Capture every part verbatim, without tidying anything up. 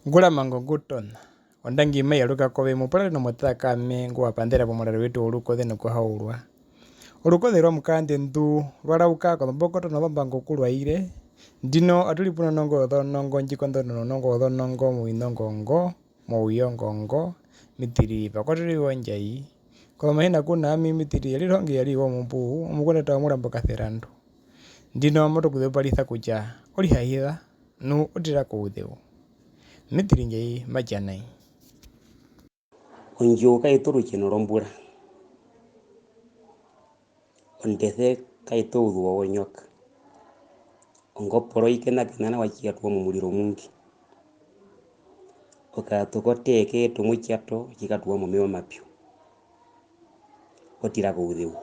Ngurama ngo ngu tona, ondangi mai yaruka kove, mu purare nomutakame ngu wa panḓera pomuraro wetu worukoze nokuhaurwa. Orukoze rwa Mukaanḓendu rwa rauka kozombokoto nozombango kurwaire. Ndino atu ri punonongo yozonongo, ndji konḓonona onongo yozonongo movinongo ngo, mouyongo ngo, mitiri pa kwaterwe ondjai. Kozomahina ku na ami mitiri ya ri rihonge ya ri wo mumbu, omukundata womurambo Kaserandu. Ndino matu ku zeuparisa kutja o rihahiza, nu o tira kouzeu. Mitiri ndjai ma tja nai. Ondjou kai to orutjeno rombura. Ondese kai to ouzuwo wonyoka. Ongoporo i kenakena nawa tji ya tuwa momuriro omungi. Okayato kotee ke eta omutjato tji ka tuwa momeva omapyu. O tira kouzeu.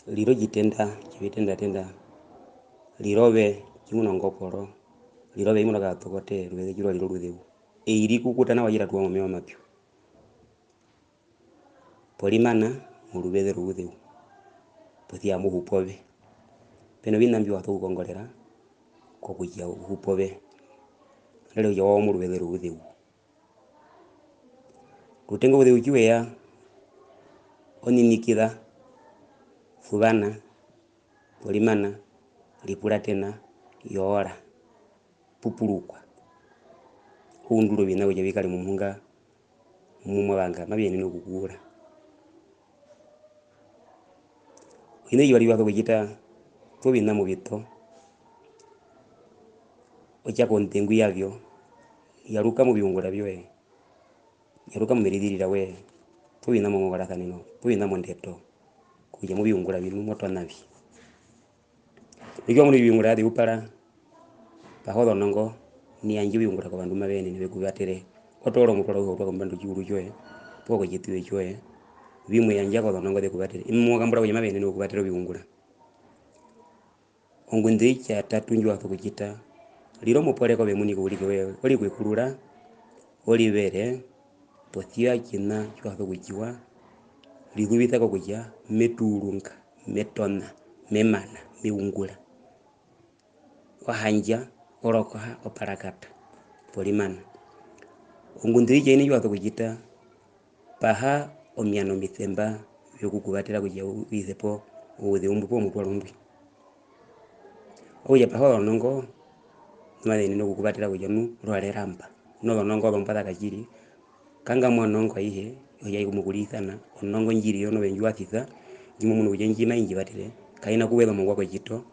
Rira otjitenda tjovitendatenda. Rira ove tjimuna ongoporo. Rira ove tjimuna okayato kotee, oruveze tji rwa rira oruzeu. Ei ri kukuta nawa tji ra tuwa momeva omapyu. Porimana moruveze rouzeu. Posi ya mo hupu ove. Pe noviṋa mbi wa sokukongorera kokutja u hupe ove. Nandarire kutja wa wa moruveze rouzeu. Rutenga ouzeu tji we ya, o ninikiza, suvana, porimana, ripuratena, yoora, pupurukwa. O undura oviṋa kutja vi kare momuhunga mu mo vanga, mavi yenene okukuura. Oviṋa ovivari mbi u sokutjita, twa oviṋa movito, otja kondengu yavyo, yaruka moviungura vyoye, yaruka momerizirira woye, twa oviṋa mongongorasaneno, twa oviṋa mondeto, kutja moviungura vimwe mo tona vi. Nu tji wa munu oviungura vya zeupara, paha ozonongo, nu yandja oviungura kovandu mbu mave yenene ve ku vatere. O toora omutwaro auhe okutwa kombanda yotjiuru tjoye, poo kotjituwe tjoye, vimwe yandja kozonongo ze ku vatere. Imwi mo kambura kutja mave yenene okuvatera oviungura. Ongunde oitjatatu ndji u sokutjita, rira omupore kove omuini kourike woye, o rikwekurura, o rivere, posi ya otjiṋa tji u sokutjiwa, rizuvisa kokutja me tuurunga, me tona, me mana, me ungura. O handja, o rokoha, o parakata, porimana. Ongunde oitjaine ndji u sokutjita, paha omiano omisemba vyokukuvatera kutja u ise po ouzeu mbwi poo omutwaro mbwi. Okutja paha ozonongo ndu maze yenene okukuvatera kutja nu rware ramba. Nu ozonongo ozombwa za katjiri, kangamwa onongo aihe, oyo ai kumwe okurisana, onongo ndji ri yo nove ndji wa sisa, ndji mo munu kutja ndji mai ndji vatere, kai na kuveza omuwa kotjito,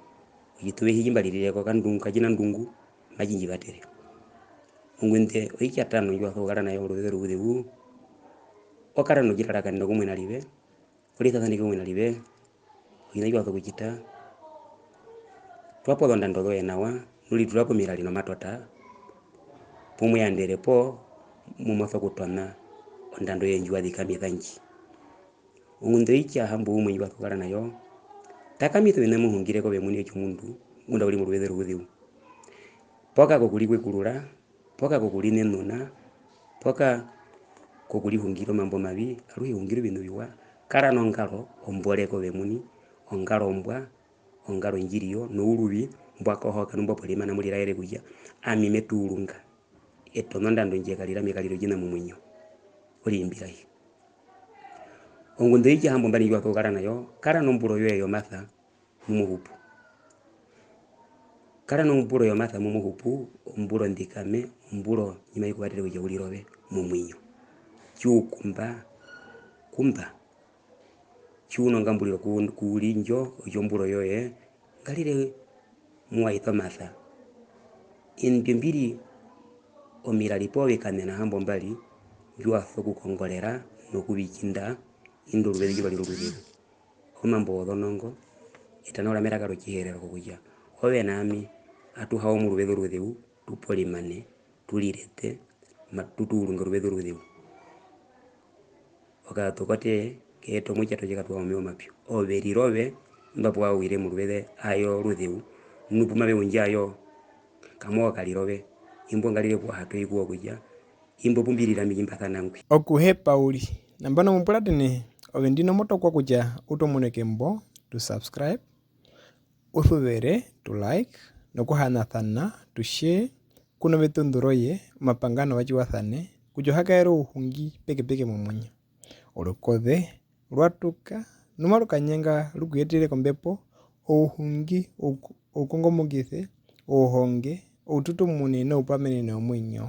otjituve tji tji mba ririre ko kandungu, katji na ndungu, matji ndji vatere. Ongunde oitjatano ndji u sokukara na yo oruveze rouzeu, o kara nokutjitarakanena kumwe narive, o risasaneke kumwe narive, oviṋa mbi u sokutjita, twa po ozondando zoye nawa, nu ritura pomirari nomatota, pu mo yandere poo mu mo sokutona ondando yoye ndji wa zikamisa ndji. Ongunde oitjahamboumwe ndji u sokukara na yo, takamisa oviṋa mbi mo hungire kove omuini otjomundu ngunda u ri moruveze rouzeu. Poka kokurikwekurura, poka kokurinenuna, poka kokurihungira omambo omavi, aruhe hungira oviṋa oviwa, kara nongaro ombore kove omuini, ongaro ombwa, ongaro ndji ri yo, nouruvi mbwa kohoka nu mbwa porimana mu riraere kutja, ami me tuurunga, etono ndando ndje karira me karira otjiṋa momuinyo, o ri imbira ihe. Ongunde oitjahambombari ndji u sokukara na yo, kara nomburo yoye yomasa mu mo hupu. Kara nomburo yomasa mu mo hupu, omburo ndikame, omburo ndji mai ku vatere kutja u rire ove momuinyo. Tji u kumba, kumba. Tji u nongamburiro ku, ku u ri ndjo, otjomburo yoye, ngarire mu wa isa omasa. Imbi mbi ri omirari poo ovikaṋena hambombari mbi u sokukongorera nokuvitjinda indu oruveze tji rwa rira oruzeu. Omambo wozonongo, e tanaura meraka rOtjiherero kokutja, ove na ami atu ha wa moruveze oruzeu, tu porimane, tu rirete, ma-, tu tuurunge oruveze oruzeu. Okayato kotee ke eta omutjato tji ka tuwa momeva omapyu. Ove rira ove, imba pu wa wire moruveze ayo oruzeu, nu pu mave undja ayo, kamoo karira ove, imbo ngarire pu wa ha toyi kuwo kutja, imbo pu mbi rira ami tji mba sana ngwi. Okuhepa uriri. Nambano mu puratene, ove ndino mo tokwa kutja u tomuneke mbo, tu subscribe, u suvere, tu like, nokuhanasana, tu share, ku na veṱunḓu roye, omapanga novatjiwasane, kutja o ha kaere ouhungi pekepeke momuinyo. Orukoze rwa tuka, nu maru kanyenga ru ku yetere kombepo, ouhungi, ouku-, oukongomokise, ouhonge, oututumune noupamenene womuinyo.